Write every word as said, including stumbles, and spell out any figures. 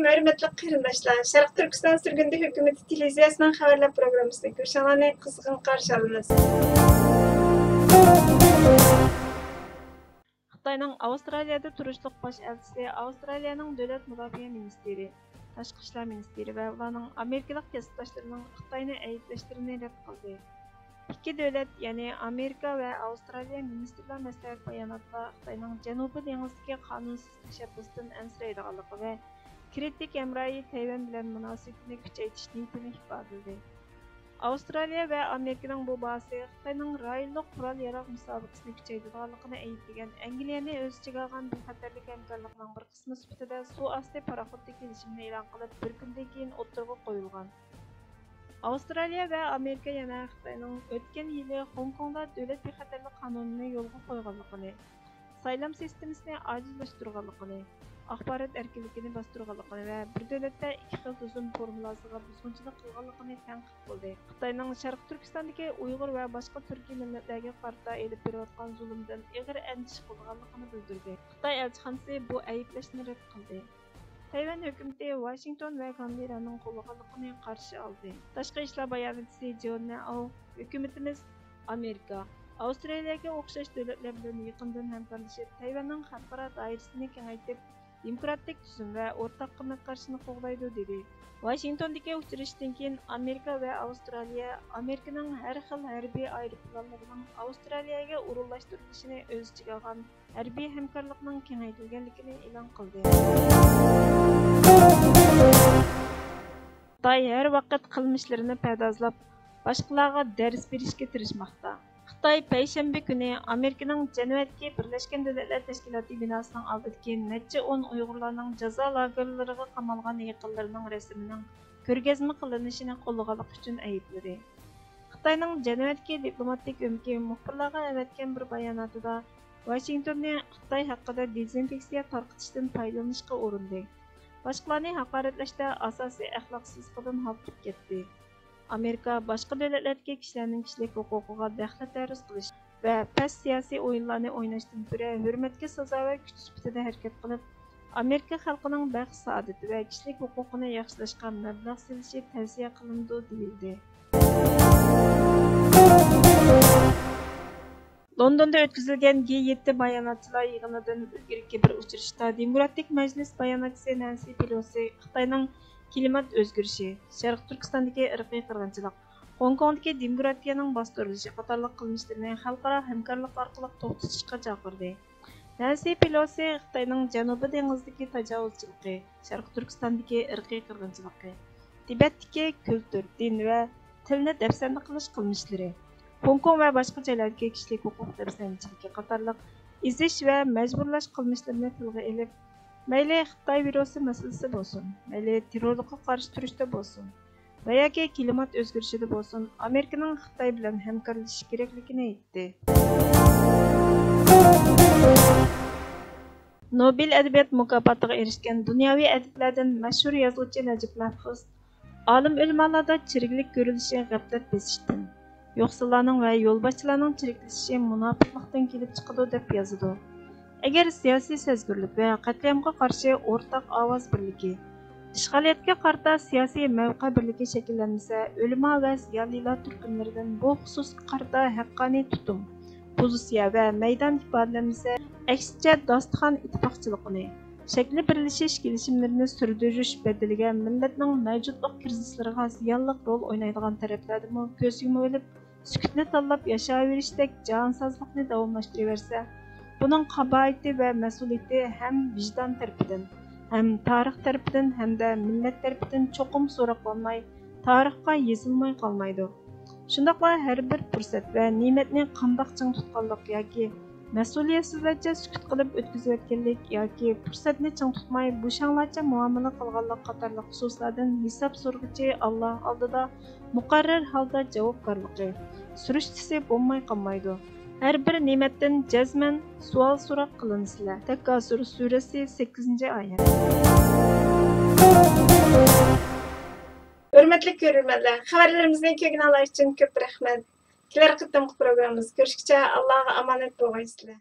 ھۆرمەتلىك قېرىنداشلار، شەرقىي تۈركىستان سۈرگۈندە ھۆكۈمىتى تېلېۋىزىيەسىنىڭ خەۋەرلەر پروگراممىسىنى كۆرۈشۈڭلارنى قىزغىن قارشى ئالىمىز. خىتاينىڭ ئاۋسترالىيەدە تۇرۇشلۇق باش ئەلچىسى ئاۋسترالىيەنىڭ دۆلەت مۇداپىئە مىنىستىرى، تاشقى ئىشلار مىنىستىرى ۋە ئۇلارنىڭ ئامېرىكىلىق كەسىپداشلىرىنىڭ خىتاينى ئەيىبلەشلىرىنى رەت قىلدى. ئىككى دۆلەت، يەنى ئامېرىكا ۋە ئاۋسترالىيە مىنىستىرلار مەسلىھەت باياناتىدا خىتاينىڭ جەنۇبىي دېڭىزدىكى قانۇنسىز تەشەببۇستىن ئەنسىرەيدىغانلىقى ۋە كىرىتىك ھەمراھى تەيۋەن بىلەن مۇناسىۋىتىنى كۈچەيتىش نىيىتىنى ئىپادىلىدى. ئاۋسترالىيە ۋە ئامېرىكىنىڭ بۇ باھاسى خىتاينىڭ رايونلۇق قورال ياراغ مۇسابىقىسىنى كۈچەيتىدىغانلىقىنى ئەيىبلىگەن ئەنگلىيەنى ئۆز ئىچىگە ئالغان بىخەتەرلىك ھەمكارلىقىنىڭ بىر قىسمى سۈپىتىدە سۇ ئاستى پاراخوتتىكى كېلىشىمنى ئېلان قىلىپ، بىر كۈندىن كېيىن ئوتتۇرىغا قويۇلغان. ئاۋسترالىيە ۋە ئامېرىكا يەنە خىتاينىڭ ئۆتكەن يىلى خوڭكوڭدا دۆلەت بىخەتەرلىك قانۇنىنى يولغا قويغانلىقىنى، سايلام سىستېمىسىنى ئاجىزلاشتۇرغانلىقىنى، ئاخبارات ئەركىنلىكىنى باستۇرغانلىقىنى ۋە بىر دۆلەتتە ئىككى خىل تۈزۈم فورمۇلاسىغا بۇزغۇنچىلىق قىلغانلىقىنى تەنقىد قىلدى. خىتاينىڭ شەرقىي تۈركىستاندىكى ئۇيغۇر ۋە باشقا تۈركىي مىللەتلەرگە قارىتا ئېلىپ بېرىۋاتقان زۇلۇمىدىن ئېغىر ئەندىشە قىلىدىغانلىقىنى بىلدۈردى. خىتاي ئەلچىخانىسى بۇ ئەيىبلەشنى رەت قىلدى. تەيۋەن ھۆكۈمىتى ۋاشىنگتون ۋە كانبېررانىڭ قوللىغانلىقىنى قارشى ئالدى. تاشقى ئىشلار باياناتچىسى جيون نەئو، ھۆكۈمىتىمىز ئامېرىكا، ئاۋسترالىيەگە ئوخشاش دۆلەتلەر بىلەن يېقىندىن ھەمكارلىشىپ، تەيۋەننىڭ خەلقئارا دائىرىسىنى كېڭەيتىپ، دېموكراتىك تۈزۈم ۋە ئورتاق قىممەت قارىشىنى قوغدايدۇ، دېدى. ۋاشىنگتوندىكى ئۇچرىشىشتىن كېيىن ئامېرىكا ۋە ئاۋسترالىيە ئامېرىكىنىڭ ھەر خىل ھەربىي ئايروپىلانلىرىنىڭ ئاۋسترالىيەگە ئورۇنلاشتۇرۇلۇشىنى ئۆز ئىچىگە ئالغان ھەربىي ھەمكارلىقنىڭ كېڭەيتىلگەنلىكىنى ئېلان قىلدى. خىتاي ھەر ۋاقىت قىلمىشلىرىنى پەردازلاپ، باشقىلارغا دەرس بېرىشكە تىرىشماقتا. خىتاي پەيشەنبە كۈنى ئامېرىكىنىڭ جەنۋەدىكى بىرلەشكەن دۆلەتلەر تەشكىلاتى بىناسىنىڭ ئالدىدىكى نەچچە ئون ئۇيغۇرلارنىڭ جازا لاگېرلىرىغا قامالغان يېقىنلىرىنىڭ رەسىمىنىڭ كۆرگەزمە قىلىنىشىنى قوللىغانلىقى ئۈچۈن ئەيىبلىدى. خىتاينىڭ جەنۋەدىكى دىپلوماتىك ئۆمىكى مۇخبىرلارغا ئەۋەتكەن بىر باياناتىدا، ۋاشىنگتوننى خىتاي ھەققىدە دېزىنفېكسىيە تارقىتىشتىن پايدىلىنىشقا ئۇرۇندى. باشقىلارنى ھاقارەتلەشتە ئاساسىي ئەخلاقسىزلىقىدىن ھالقىپ كەتتى. ئامېرىكا باشقا دۆلەتلەردىكى كىشىلەرنىڭ كىشىلىك ھوقۇقىغا دەخلى-تەرۇز قىلىش ۋە پەس سىياسىي ئويۇنلارنى ئويناشتىن كۆرە ھۆرمەتكە سازاۋەر كۈچ سۈپىتىدە ھەرىكەت قىلىپ، ئامېرىكا خەلقىنىڭ بەخت-سائادىتى ۋە كىشىلىك ھوقۇقىنى ياخشىلاشقا مەبلەغ سېلىشى تەۋسىيە قىلىنىدۇ، دېيىلدى. لوندوندا ئۆتكۈزۈلگەن گې يەتتە باياناتچىلار يىغىنىدىن ئىلگىرىكى بىر ئۇچرىشىشتا دېموكراتىك مەجلىس باياناتچىسى نەنسى پېلوسى خىتاينىڭ كىلىمات ئۆزگىرىشى، شەرقىي تۈركىستاندىكى ئىرقىي قىرغىنچىلىق، خوڭكوڭدىكى دېموكراتىيەنىڭ باستۇرۇلۇشى قاتارلىق قىلمىشلىرىنى خەلقئارا ھەمكارلىق ئارقىلىق توختىتىشقا چاقىردى. نەنسى پېلوسى خىتاينىڭ جەنۇبىي دېڭىزدىكى تاجاۋۇزچىلىقى، شەرقىي تۈركىستاندىكى ئىرقىي قىرغىنچىلىقى، تىبەتتىكى كۈلتۈر، دىن ۋە تىلنى دەپسەندە قىلىش قىلمىشلىرى، خوڭكوڭ ۋە باشقا جايلاردىكى كىشىلىك ھوقۇق دەپسەندىچىلىكى قاتارلىق ئېزىش ۋە مەجبۇرلاش قىلمىشلىرىنى تىلغا ئېلىپ، مەيلى خىتاي ۋىرۇسى مەسىلىسى بولسۇن، مەيلى تېررورلۇققا قارشى تۇرۇشتا بولسۇن، ۋە ياكى كىلىمات ئۆزگىرىشىدە بولسۇن، ئامېرىكىنىڭ خىتاي بىلەن ھەمكارلىشىشى كېرەكلىكىنى ئېيتتى. نوبېل ئەدەبىيات مۇكاپاتىغا ئېرىشكەن دۇنياۋى ئەدىبلەردىن مەشھۇر يازغۇچى نەجىپ مەھپۇز، ئالىم ئۆلىمالاردا چىرىكلىك كۆرۈلۈشى غەپلەت بېسىشتىن، يوقسۇللارنىڭ ۋە يولباشچىلارنىڭ چىرىكلىشىشى مۇناپىقلىقتىن كېلىپ چىقىدۇ، دەپ يازىدۇ. ئەگەر سىياسىي سەزگۈرلۈك ۋە قەتلىئامغا قارشى ئورتاق ئاۋاز بىرلىكى، ئىشغالىيەتكە قارىتا سىياسىي مەۋقە بىرلىكى شەكىللەنمىسە، ئۆلىمالار ۋە زىيالىيلار تۈركۈملىرىدىن بۇ خۇسۇسقا قارىتا ھەققانىي تۇتۇم، پوزىتسىيە ۋە مەيدان ئىپادىلەنمىسە، ئەكسىچە داستىخان ئىتتىپاقچىلىقىنى، شەكلى بىرلىشىش كېلىشىملىرىنى سۈردۈرۈش بەدىلىگە مىللەتنىڭ مەۋجۇتلۇق كىرىزىسلىرىغا زىيانلىق رول ئوينايدىغان تەرەپلەردىمۇ كۆز يۇمۇۋېلىپ، سۈكۈتنى تاللاپ ياشاۋېرىشتەك جانسازلىقنى داۋاملاشتۇرۇۋەرسە، بۇنىڭ قاباھىتى ۋە مەسئۇلىيىتى ھەم ۋىجدان تەرىپىدىن، ھەم تارىخ تەرىپىدىن، ھەمدە مىللەت تەرىپىدىن چوقۇم سوراقلانماي، تارىخقا يېزىلماي قالمايدۇ. شۇنداقلا ھەر بىر پۇرسەت ۋە نېمەتنى قانداق چىڭ تۇتقانلىق ياكى مەسئۇلىيەتسىزلەرچە سۈكۈت قىلىپ ئۆتكۈزۈۋەتكەنلىك ياكى پۇرسەتنى چىڭ تۇتماي بوشاڭلارچە مۇئامىلە قىلغانلىق قاتارلىق خۇسۇسلاردىن ھېساب سورىغۇچى ئاللا ئالدىدا مۇقەررەر ھالدا جاۋابكارلىقى، سۈرۈشتىسى بولماي قالمايدۇ. ھەر بىر نېمەتتىن جەزمەن سوئال سوراق قىلىنىسىلەر. تەكاسۇر سۈرىسى، سەككىزىنچى ئايەت. ھۆرمەتلىك كۆرۈرمەنلەر، خەۋەرلىرىمىزنى كۆرگىنىڭلار ئۈچۈن كۆپ رەھمەت. كېلەر قېتىمقى پروگراممىمىزدا كۆرۈشكىچە ئاللاغا ئامانەت بولغايسىلەر.